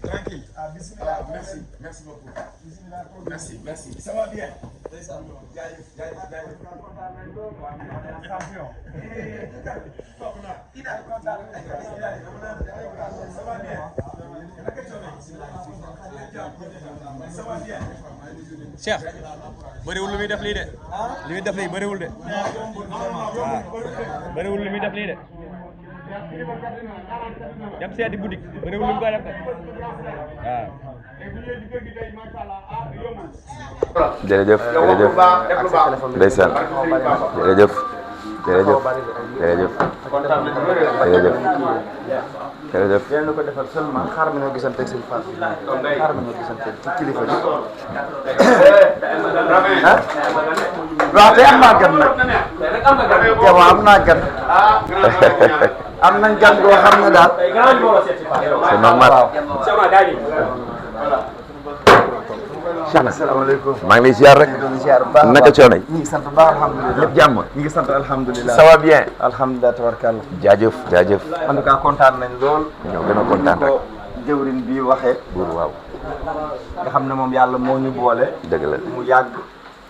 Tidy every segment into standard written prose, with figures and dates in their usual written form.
Tranquille. Merci beaucoup. Merci. Ça va bien. Cheikh bëriwul lu muy def lii de li muy def lii bëriwul de waaw bëriwul lu muy def lii de dem seeti boutique bëriwul lu mu koy def de waaw. jërëjëf ndeysaan jërëjëf yéen ko defal seulement xaar ma ñoo gisante ak seen Fall xaar ma ñoo gisante ci kilifa gi ah waaw tey am naa gan nag yow am naa gan am nañ gan goo xam ne daal c'est normal asalaamaaleykum maa ngi lay ziar rek naka coono yi ñu ngi sant bu baax alhamdulilah lépp jàmm ñu ngi sant alhamdulilah ça va bien alhamdulilah tabarkàlla jaajëf en tout cas kontaan nañ lool ñoo gën a kontaan rek ko jëwrin bi waxee buur waaw nga xam ne moom yàlla moo ñu boole dëgg la mu yàgg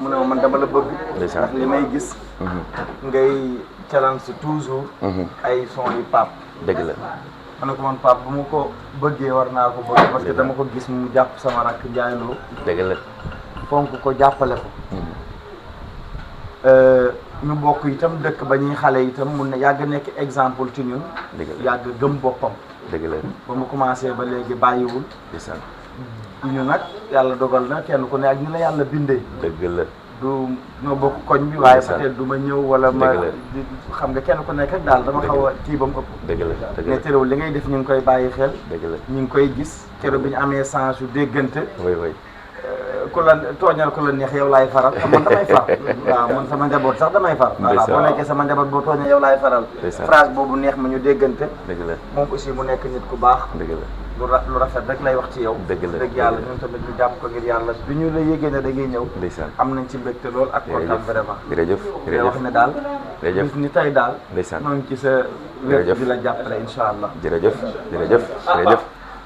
mu ne ma man dama la bëgg ndeysaan ndax li may gis ngay challenge toujours ay son yu pap dëgg la ma ne ko man pap bu ma ko bëggee war naa ko bëgg parce que dama ko gis mu jàpp sama rakk jaayloo dëgg la fonk ko jàppale ko ñu bokk itam dëkk ba ñuy xale itam mun na yàgg nekk exemple ci ñun yàgg gëm boppam dëgg la ba mu commencé ba léegi bàyyiwul ndeysaan ñu nag yàlla dogal na kenn ku ne ak ñu la yàlla bindee dëgg la du ñoo bokk koñ bi waaye peut-être du ma ñëw wala ma xam nga kenn ku nekk rek daal dama xaw a kii ba mu ëpp dëgg la mais terewul li ngay def ñu ngi koy bàyyi xel dëgg la ñu ngi koy gis keroog bi ñu amee chance yu déggante oui ku la tooñal ku la neex yow laay faral man damay far waaw man sama njaboot sax damay far voilà boo nekkee sama njaboot boo tooñal yow laay faral phrase boobu neex ma ñu déggante dëgg la moom aussi mu nekk nit ku baax dëgg la lu rafet rek lay wax ci yow dëgg la dëgg yàlla ñun tamit ñu jàpp ko ngir yàlla bi ñu la yégée ne da ngay ñëw ndeysaan am nañ ci mbégte lool ak kontaan vraiment jërëjëf wax ne daal bis ni tey daal ndeysaan maa ngi ci sa wér di la jàppale incha allah jërëjëf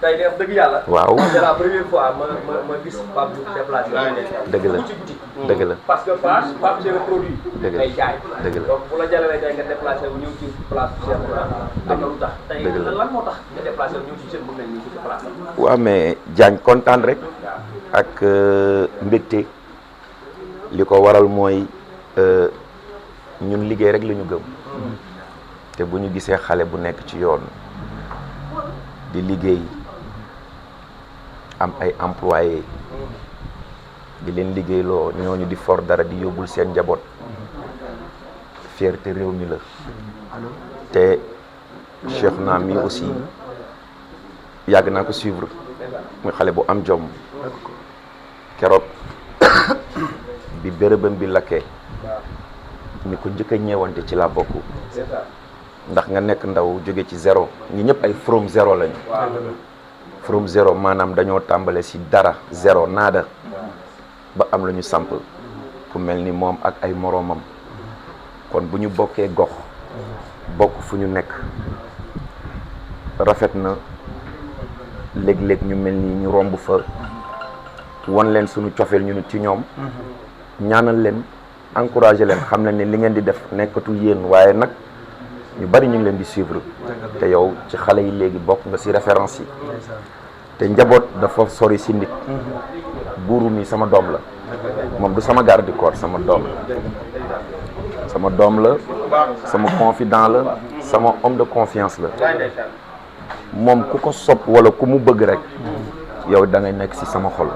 tey de dëgg yàlla. waaw c'est la première fois ma gis Pape Diouf déplacé dëgg la ci boutique. dëgg la parce que Pape c'est le produit. dëgg la day jaay. dëgg la donc bu la jàllalee tey nga déplacé wu ñëw ci place bu Cheikh am na lu tax. tey lan moo tax nga déplacé wu ñëw ci seen bëgg nañ ñu ci place. waaw mais Diagne kontaan rek ak mbégte li ko waral mooy ñun liggéey rek la ñu gëm te bu ñu gisee xale bu nekk ci yoon di liggéey am ay employé di leen liggéeyloo ñooñu di for dara di yóbbul seen njaboot fierté réew mi la te Cheikhouna mi aussi yàgg naa ko suivre muy xale bu am jom keroog bi bérébam bi lakkee ni ko njëkk a ñeewante ci la bokk ndax nga nekk ndaw jóge ci zéro ñi ñëpp ay from zéro lañu from zéro maanaam dañoo tàmbale ci dara zéro naada ba am la ñu samp ku mel ni moom ak ay moroomam kon bu ñu bokkee gox bokk fu ñu nekk rafet na léeg-léeg ñu mel ni ñu romb fa wan leen suñu cofeel ñu ci ñoom ñaanal leen encouragé leen xam leen ne li ngeen di def nekkatul yéen waaye nag ñu bari ñu ngi leen di suivre te yow ci xale yi léegi bokk nga ci référence yi te njaboot dafa sori ci nit buuru mi sama doom la moom du sama garde du corps sama doom la sama confident la sama homme de confiance la moom ku ko sopp walla ku mu bëgg rek yow da ngay nekk ci sama xol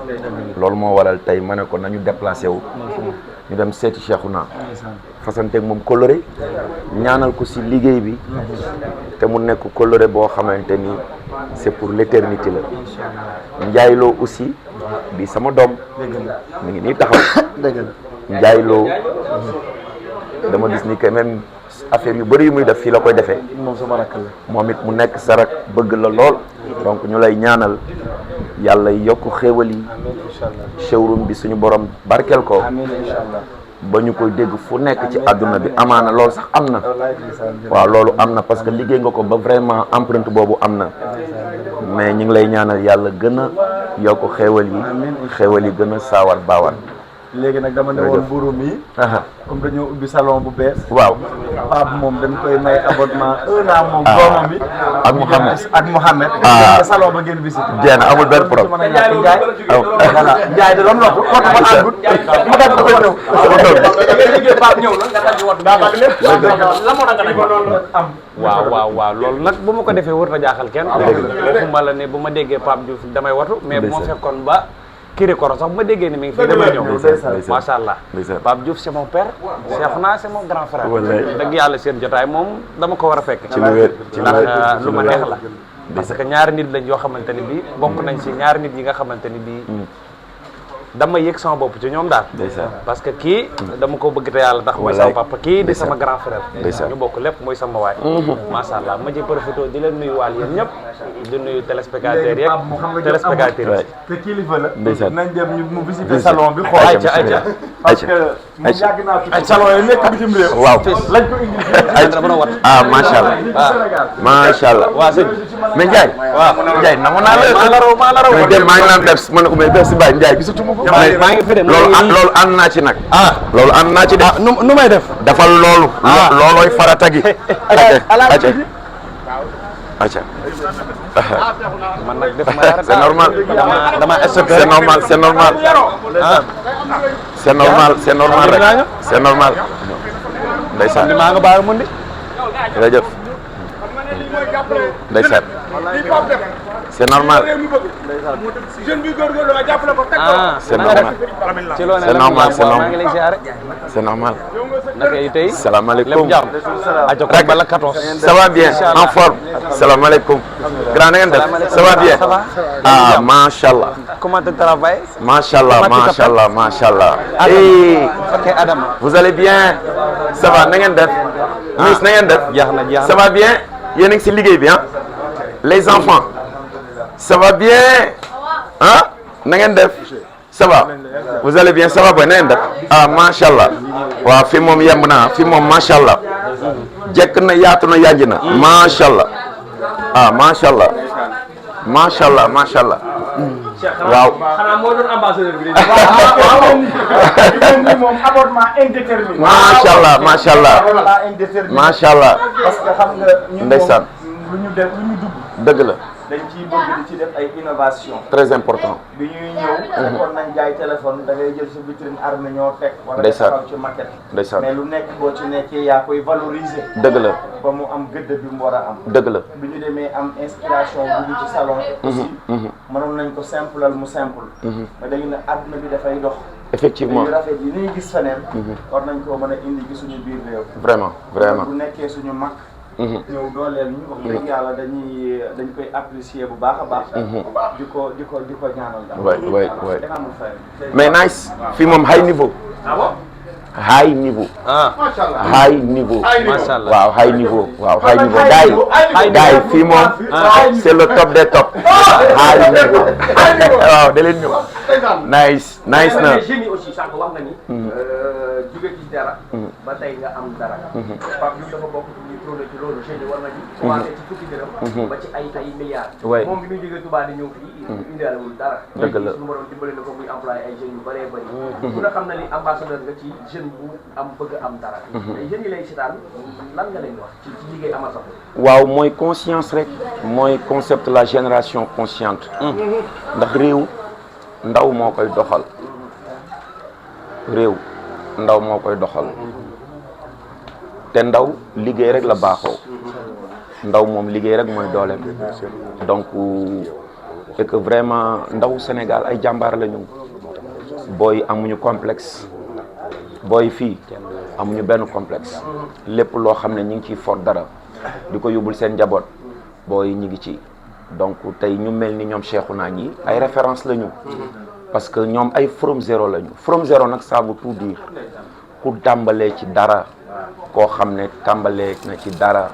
loolu moo waral tey ma ne ko nañu déplacé wu ñu dem seeti Cheikhouna fasanteeg moom coloré ñaanal ko ci liggéey bi te mu nekk coloré boo xamante ni c'est pour l'éternité la njaayloo aussi bi sama doom mi ngi nii taxaw njaayloo dama gis ni quand même affaire yu bëri yu muy def fii la koy defee moom sama rakk la. moom it mu nekk sa rak bëgg la lool donc ñu lay ñaanal yàlla yokk xéewal yi amiin incha allah. showroom bi suñu borom barkeel ko amiin incha allah. ba ñu koy dégg fu nekk ci àdduna bi amaana loolu sax am na wallaay ndeysaan. waaw loolu am na parce que liggéey nga ko ba vraiment empreinte boobu am na mais ñu ngi lay ñaanal yàlla gën a yokk xéewal yi xéewal yi gën a saawar baawar léegi nag dama ne woon buuru mi comme dañoo ubbi salon bu bees. waaw Pape moom dañ koy may abonnement 1 an moom doomam bi ak Mouhamed ak Mouhamed salon ba ngeen visité jéem amul benn problème Ndiaye da doon lottu kooku ma àggut mu dagg ko ñëw Pape ñëw na nga dagg wat la moo tax nga dagg am waaw loolu nag bu ma ko defee wër na jaaxal kenn waxuma la ne bu ma déggee Pape Diouf damay watu mais bu ma fekkoon ba kiri koro sax bu ma déggee ni mi ngi fii damay ñëw macha allah Pape Diouf c'est mon père Cheikhouna c'est mon grand frère dëgg yàlla seen jotaay moom dama ko war a fekk ndax lu ma neex la parce que ñaari nit lañ yoo xamante ni bii bokk nañ si ñaari nit yi nga xamante ni bii dama yëg sama bopp ci ñoom daal parce que kii dama ko bëgg te yàlla tax mooy sama papa kii di sama grand frère ñu bokk lépp mooy sama waay macha allah ma ci profité di leen nuyu waal yéen ñëpp di nuyu téléspectateurs yeeg téléspectatrices yi te kilifa la nañ dem ñu mu visiter salon bi xool ayca parce que mu yàgg naa ay salon yi nekk bitim réew waaw lañ ko indi ay dama doon wat macha allah macha allah waaw sëñ mais Ndiaye waaw Ndiaye nangu naa la maa la raw maa ngi naan def ma ne ko mais def si Baye Ndiaye gisatuma ko maa ngi fi de loolu ànd naa ci nag loolu ànd naa ci de nu may def defal loolu loolooy farata gi acca man nag def ma c'est normal dama c'est normal c'est normal c'est normal c'est normal rek c'est normal ndeysaan maa nga baal mun di jërëjëf ndeysaan c'est normal c'est normal ci loo ne c'est normal c'est maa ngi lay ziare c'est normal naka yi tey salaamaaleykum lépp jàmm ajo ko bala 14 ça va bien en forme salaamaaleykum grand na ngeen def ça va bien machallah comment tu travailles machallah machallah machallah ok Adam vous allez bien ça va na ngeen def Miss na ngeen def jeex ça va bien yéen a ngi si liggéey bi les enfants ça va bien na ngeen def ça va vous allez bien ça va boy na ngeen def machallah waaw fi moom yemb na fi moom machallah jekk na yaatu na yanj na machallah machallah machallah machallah waaw xanaa moo doon ambassadeur bi moom abonnement indéterminé machallah machallah machallah parce que xam nga ñun ndeysaan lu ñu dugg dëgg la dañ ciy bëgg di ci def ay innovation très important bi ñuy ñëw fekkoon nañ jaay téléphone da ngay jël sa vitrine armé ñoo teg wala ndeysaan taxaw ci maquette ndeysaan mais lu nekk boo ci nekkee yaa koy valoriser dëgg la ba mu am gëdd bi mu war a am dëgg la bi ñu demee am inspiration dugg ci salon aussi mënoon nañ ko simplal mu simple mais dañu ne àdduna bi dafay dox effectivement yu rafet yi ñuy gis feneen war nañ koo mën a indi gi suñu biir réew vraiment vraiment bu nekkee suñu mag ñëw dooleel ñu wax dëgg yàlla dañ koy apprécier bu baax a baax di ko ñaanal daal way mais nice fii moom high niveau high niveau high niveau machallah waaw high niveau waaw high niveau gars yi fii moom c'est le top des top high niveau waaw da leen ñëw nice na jeunes yi aussi sànq wax nga ni jóge ci dara ba tey nga am dara Pape Diouf dafa bokk ñu prôné ci loolu jeunes yi war nañu commencé ci fukki dërëm ba ci ay milliards moom bi muy jógee Touba di ñëw fii indiwul dara dëgg la suñu borom dimbali na ko muy employé ay jeunes yu bëree bëri ku nga xam ne ni ambassadeur nga ci jeune bu am bëgg am dara mais jeunes yi lay seetaan lan nga leen wax ci liggéey amal sax waaw mooy conscience rek mooy concept la génération consciente ndax réew ndaw moo koy doxal réew ndaw moo koy doxal te ndaw liggéey rek la baaxoo ndaw moom liggéey rek mooy dooleem donc et que vraiment ndaw Sénégal ay jàmbaar la ñu booy amuñu complexe booy fii amuñu benn complexe lépp loo xam ne ñi ngi ciy for dara di ko yóbbul seen njaboot booy ñi ngi ci donc tey ñu mel ni ñoom Cheikhouna ñi ay référence la ñu parce que ñoom ay from zéro la ñu from zéro nag ça veut tout dire ku tàmbalee ci dara koo xam ne tàmbalee na ci dara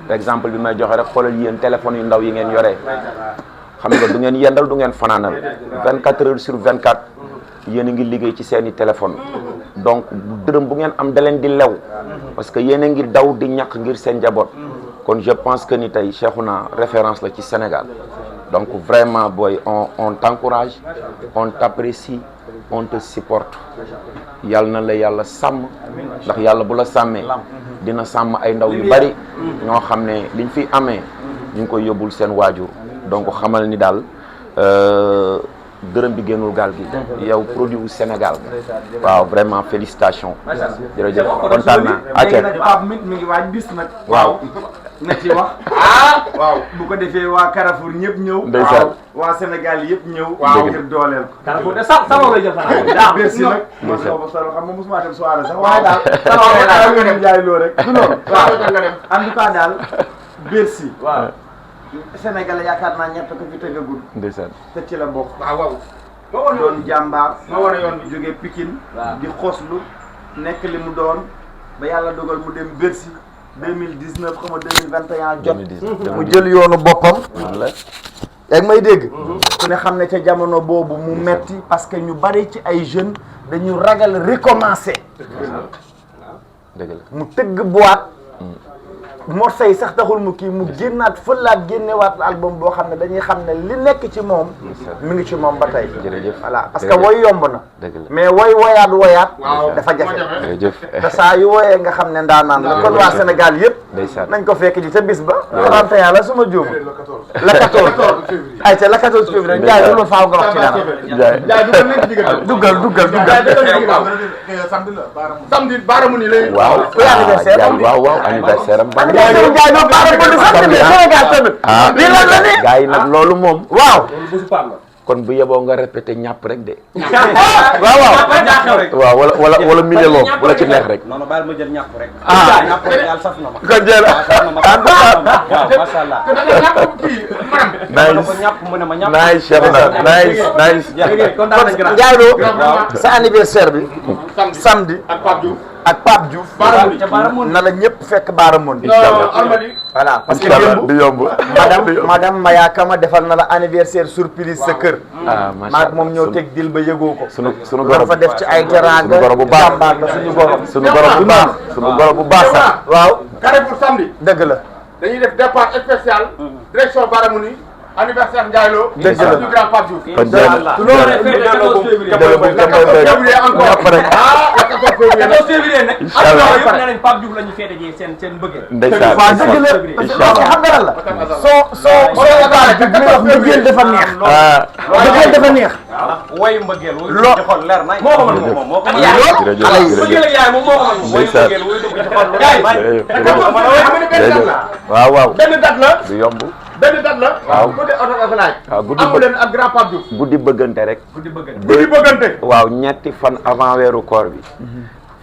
par exemple bi may joxe rek xoolal yéen téléphone yu ndaw yi ngeen yoree xam nga du ngeen yendal du ngeen fanaanal 24 heures sur 24 yéen a ngi liggéey ci seeni téléphone donc dërëm bu ngeen am da leen di lew parce que yéen a ngi daw di ñàkk ngir seen njaboot kon je pense que ni tey Cheikhouna référence la ci Sénégal donc vraiment booy on t'encourage on t'apprécie on te supporte yàlla na la yàlla sàmm ndax yàlla bu la sàmmee dina sàmm ay ndaw yu bari ñoo xam ne liñ fi amee ñu ngi koy yóbbul seen waajur donc xamal ni daal dërëm bi génnul gaal gi yow produit wu Sénégal waaw vraiment félicitations jërëjëf kontaan naa léegi nag Pape mi ngi waaj bis nag waaw na ci wax waaw bu ko defee waa Carrefour ñëpp ñëw ndeysaan waa Sénégal yëpp ñëw waaw ngir dooleel ko Carrefour de sama lay jël daa Bercy nag man xaw ma solo xam nga mosuma dem soirée sax waaye daal sama nga dem jaay loo rek du noonu waaw en tout cas daal Bercy waaw Sénégal yaakaar naa ñett ko fi tëggagul ndeysaan te ci la bokk waaw doon jàmbaar ma war a yoon bi jógee Pikine waaw di xoslu nekk li mu doon ba yàlla dogal mu dem Bercy 2019 xam nga 2021 jot mu jël yoonu boppam yaa ngi may dégg ku ne xam ne ca jamono boobu mu metti parce que ñu bari ci ay jeunes dañu ragal recommencer dëgg la mu tëgg boîte morceau yi sax taxul mu kii mu génnaat fëlaat génnewaat album boo xam ne dañuy xam ne li nekk ci moom mi ngi ci moom ba tey jërëjëf voilà parce que woy yomb na dëgg la mais woyaat dafa jafe jërëjëf te saa yu wooyee nga xam ne ndaanaan la kon waa Sénégal yëpp ndeysaan nañ ko fekk ji ca bis ba 31 la suma juum la 14 ay ca la 14 février Ndiaye loolu faaw nga wax ci dara duggal samedi baaramu ni lay waaw waaw anniversaire am Ndiaye doo baara ko di sant bi Sénégal tamit lii lan la ni gars yi nag loolu moom waaw kon bu yeboo nga répété ñàpp rek de waaw wala milelo bu la ci neex rek non non baal ma jël ñàpp rek ñàpp rek yàlla saf na ma kon jël waaw masha Allah nice ñàpp mu ne ma ñàpp nice Cheikhouna nice Ndiaye doo sa anniversaire bi samedi ak Pape Diouf na la ñëpp fekk Baaramondi voilà parce que du yomb madame Maya Kama defal na la anniversaire surprise sa kër maag moom ñëw teg dil ba yëgoo ko sunu goro fa def ci ay teranga goro bu baax jàmbaar la suñu goro bu baax sax waaw Carrefour samedi dëgg la dañuy def départ spécial direction Baaramouni anniversaire Ndiaye Lo dëgg la du grand Pape Diouf kon ndeysaan waaw dëgg la parce que xam nga lan la soo mbëggeel dafa neex mbëggeel dafa neex way mbëggeel way dugg ci xol leer nañ moo ko mën moo ko jërëjëf mbëggeel ak yaay moom moo ko mën way mbëggeel way dugg ci xol waaw waaw benn date la du yomb benn date la waaw guddi autoraffalage waaw guddi amu leen ak grand Pape Diouf guddi bëggante rek guddi bëggante guddi bëggante waaw ñetti fan avant weeru koor bi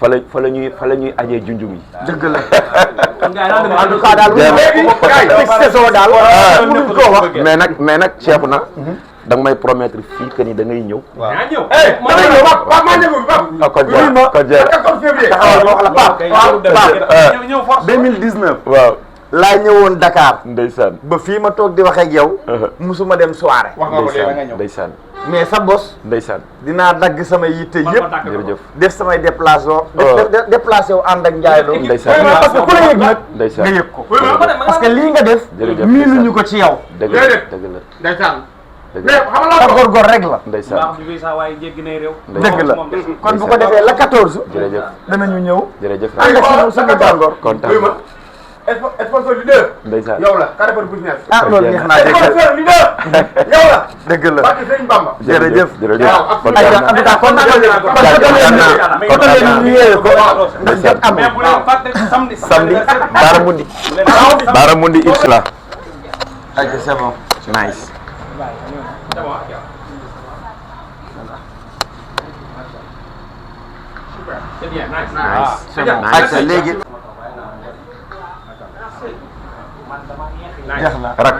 fa la ñuy ajee junjum yi dëgg la en en tout cas daal léegi saison daal mënuñ koo wax mais nag Cheikhouna da nga may promettre fii que ni da ngay ñëw yaa ñëw damay ñëw Pape maa ñëw Pape kon jeex 14 février taxawal wax la Pape ñëw force 2019 waaw laa ñëwoon Dakar ndeysaan ba fii ma toog di wax ak yow musuma dem soirée wax nga ko léegi nga ñëw ndeysaan mais sa bos ndeysaan dinaa dagg sama yitte yëpp jërëjëf def samay déplacé wu ànd ak Ndiaye Lo ndeysaan parce que ku la yëg nag ndeysaan nga yëg ko parce que lii nga def jërëjëf miinuñu ko ci yow dëgg la dëgg la ndeysaan dëgg mais la xam nga sa la góorgóor rek la ndeysaan baax bi sa waay jéggi nay réew dëgg la kon bu ko defee la 14 jërëjëf danañu ñëw jërëjëf ànd ak suñu gàngoor kontaan sponsor leader ndeysaan yow la Carrefour business ah loolu neex naa dégg sponsor leader yow la dëgg la barke Sëriñ Bamba jërëjëf kontaan en tout cas kon ñu yéeye ko ndax jot am mais bu leen fàtte samedi samedi Baaramundi Isla ak c'est bon nice c'est bien nice nice ak léegi jeex na rak